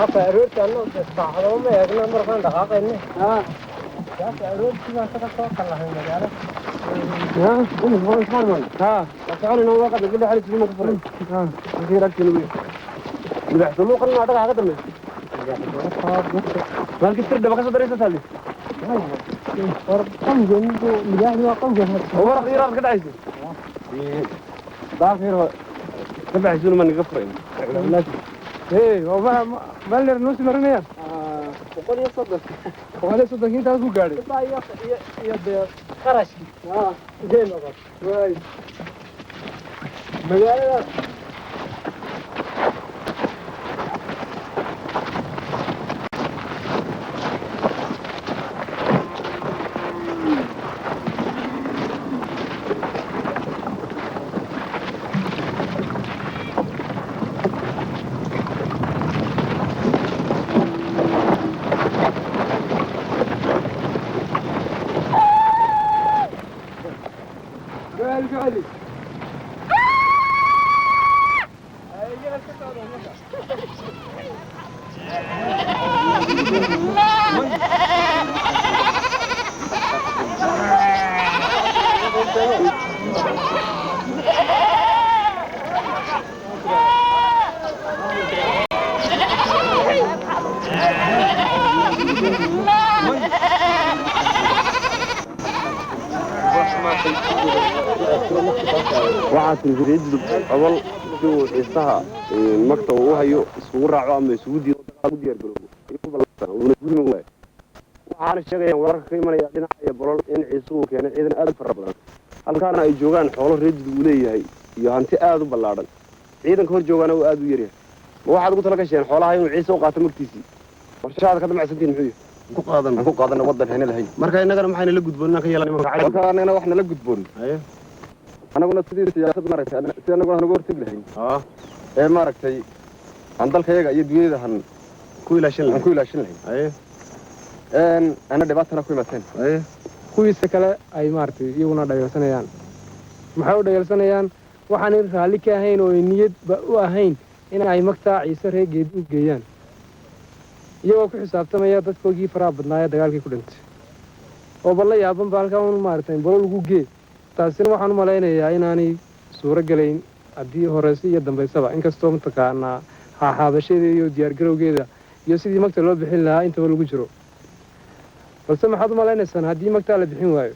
Saaka aroortii annagu dee saacado ma eegna markaan dhaqaaqayne. Saaka aroortii baan kaga soo kallahay magaalada. War qawgan libaaxdu waa qawgan. Meel noo sii marinayaan. 130. 130 intaas ku gaadhay. Iyo dee qarashkii sidee noqon? Waay, magaalada celi. Waxaa tiri reer Judub cobol si uu xiisaha magta uu u hayo isugu raaco ama isugu diido dagaal u diyaar garoobo. Waxaana sheegayaan wararka ka imanaya dhinaca iyo Bolol in Ciisuhu keenay ciidan aad u fara badan, halkaana ay joogaan xoolo reer Judub uu leeyahay iyo hanti aad u ballaadhan, ciidanka hor joogaana uu aad u yaryahay. Ma waxaad ugu tala gasheen xoolaha inuu Ciise u qaato magtiisii? Qorshahaad ka damacsantihin muxuu yahay? Ku qaadan ku qaadana wadan hayna lahayn. Marka innagana maxayna la gudboon inaan ka yeelan nimanka cayl? Marka anagana wax nala gudboon, anaguna sidii siyaasad maaragtay, si anaguna hanuga hortegi lahayn ee maaragtay aan dalkayaga iyo dunyada han ku ilaashan aan lahayn ku ilaashan lahayn ana dhibaatana ku imateen. Kuwiisa kale ay maaragtay iyaguna dhayalsanayaan. Maxay u dhayalsanayaan? Waxaanay raalli ka ahayn oo ay niyadba u ahayn in ay magtaa Ciise reer Geedi u geeyaan, iyagoo ku xisaabtamaya dadkoogii faraha badnaa ee dagaalkii ku dhintay oo balla yaaban ba halkaa un maaragtay Bolol ugu gee. Taasina waxaan u malaynayaa inaanay suuro gelayn haddii horeyse iyo dambaysaba, inkastoo mataqaanaa xaaxaabashadeeda iyo diyaargarowgeeda iyo sidii magta loo bixin lahaa intaba lagu jiro. Balse maxaad u malaynaysaan haddii magtaa la bixin waayo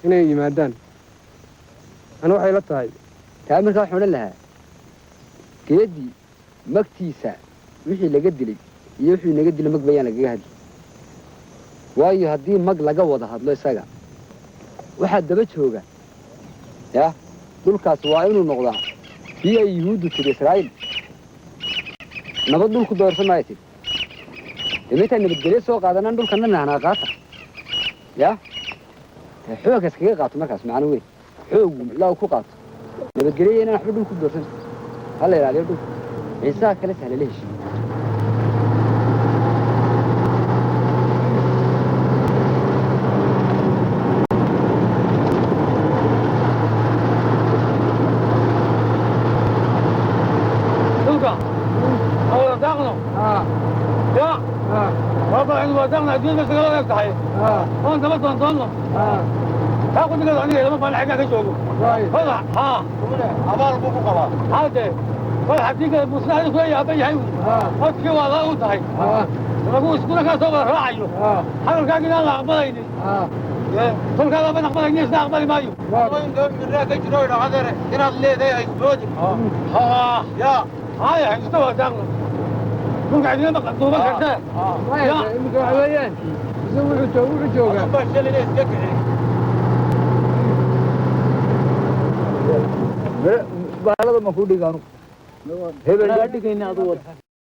inay yimaadaan? Ani waxay la tahay Taa markaa waxaan odhan lahaa, Geedi magtiisa wixii laga dilay iyo wixii naga dilay mag bayaan lagaga hadli waayo. Haddii mag laga wada hadlo, isaga waxaa daba jooga ya dhulkaas waa inuu noqdaa kii ay Yuhuuddu tidhi Israa'iil nabad dhulku doorsan maayo tidhi. Dee mintaan nabadgelyo soo qaadanaan dhulkana nahnaa qaata ya dee xoog iskaga qaato. Markaas macno weyn xoogu ilaa uu ku qaato nabadgelyo inaan waxba dhulku doorsan. Ha la ilaaliyo dhulka Ciisaha kale sahla la heshiiyo. Dhulka aan wada daaqno ya waa aynu wada daaqna, adduunyada sagala eg tahay oon daba doondoonno. Taa qudhigeedu aniga lama baana xaggaa ka joogo wadax haa Abaal buu ku qabaa. Haade wadax haddii kale musna adigu kula yaaban yahay codkii waa laa u tahay lagu iskuna kaa soo wada raacayo hadalkaaga inaan la aqbalaynin kolkaada ban aqbalaynin, isna aqbali maayo. Miraa ka jiro idhacadeere inaad leedahay haysmoodin. Haa. Ya. Haya, iska wada daaqno dhulka, cidina ma duuban kartee ya. Iminka waxa weeyaan isagu wuxuu joogaa Baa shalina iska kici. Baalada ma ku dhigaanu hebel. Dhigayna adu wada.